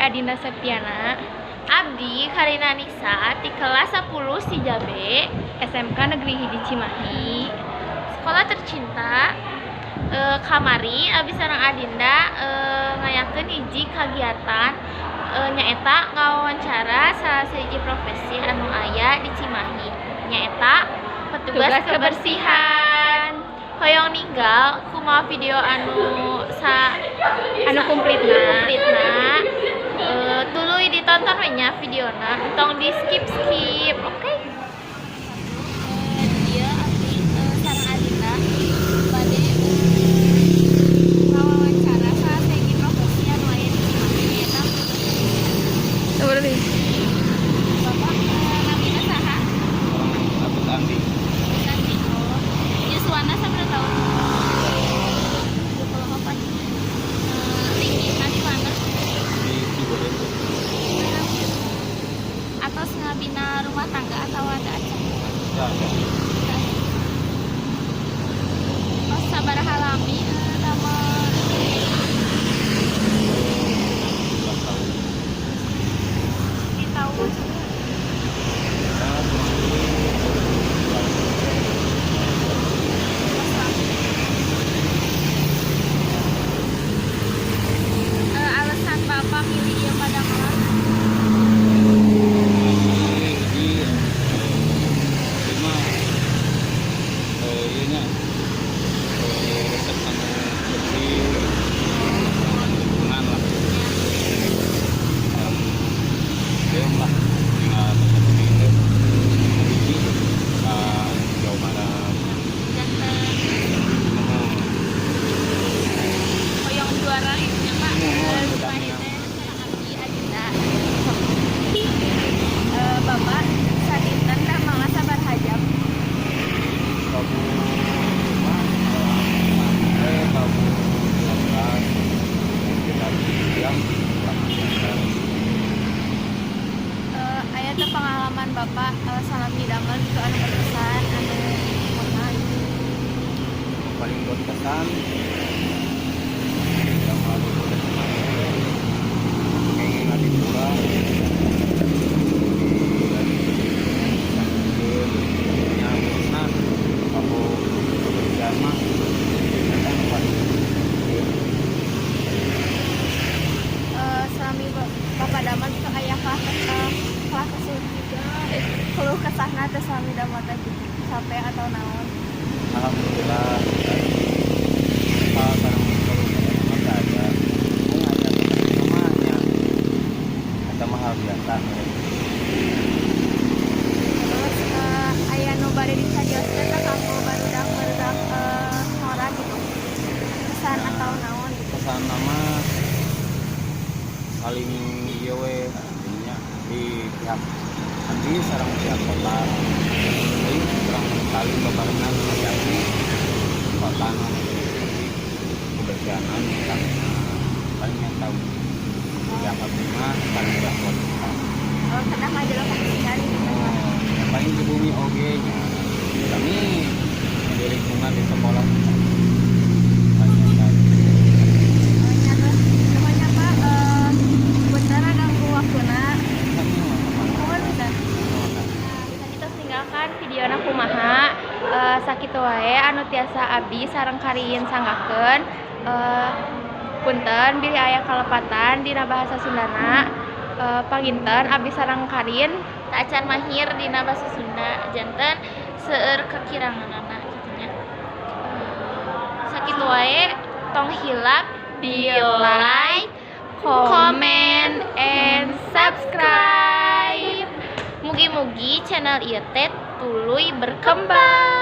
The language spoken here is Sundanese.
Adinda Septiana. Abdi Karina Nisa di kelas 10 Sijabe SMK Negeri Hiji Cimahi. Sekolah tercinta. Kamari abdi sareng Adinda ngayakeun hiji kagiatan, nyaeta ngawawancara salah sahiji profesi anu aya di Cimahi, nyaeta petugas Tugas kebersihan. Hoyong ninggal kumaha video anu sa anu komplitna. Komplitna, tuluy ditonton we nya videona, entong di skip skip, oke? Dia abdi sareng Adinda bade ngawawancara salah sahiji profesi anu aya di Cimahi, nyaeta petugas kebersihan. Berarti Bapak, namina saha? Agus Andi. Andi. Oh, yuswana sabaraha tahun? 24. Linggihna di mana? Di Cibodas. Atos ngabina rumah tangga atau ada acan? Ya, ya. Oh, sabaraha lami damel? 17 tahun. Di tahun? Ya, kurang lebih Tos lami. Alasan Bapak milih ieu padamelan? Jadi lima ieu nya resep anu bersih, lingkungan lah, yang diam lah, tinggal seperti itu hiji ka Jawa Barat. Janten Nuhun. Hoyong juara gitu ya, Pak. Nuhun, Cimahi udah. Teh sareng abdi Adinda. Bapak sadinten damel sabaraha jam? Tabuh mah tabuh 12 sekitar jam kurang biasa. Aya teu pengalaman Bapak salami damel gitu anu berkesan, anu kumaha gitu? Paling berkesan yang lalu udah kemarin kayaknya Adipura ya, khususnya aku kebersihan mah kan paling Salami Bapak damel gitu aya kalah kesuh keluh kesahna teh salami damel teh gitu, capek atau naon? Alhamdulillah, kalau sekarang kalau nggak ada, mung ada namanya atau mahal biasa. Terus aya nu bade dicarioskeun teh kanggo barudak-barudak ngora gitu, pesan atau naon gitu? Pesan nama saling ieu we ininya di pihak nanti sareng pihak kota, jadi kurang saling bebarengan menjadi kota anu di kebersihan anu paling yang tahu pihak abdi mah sareng pihak kota. Oh, kedah ngajaga kebersihan gitu, Pak. Oh, yang paling di bumi oge nya kami di lingkungan di sekolah paling yang tahu. Oh, nya teh namanya Pak, punten ganggu waktuna. Kami mah. Nuhun pisan. Kita tinggalkan videona kumaha, sakitu wae anu tiasa abdi sareng Karin sanggakeun. Punten bilih aya kalepatan dina bahasa Sundana. Panginten abdi sareng Karin tacan mahir dina bahasa Sunda, janten seueur kekiranganana kitu nya. Sakitu wae, tong hilap di like, comment, and subscribe. Mugi-mugi channel ieu teh tuluy berkembang.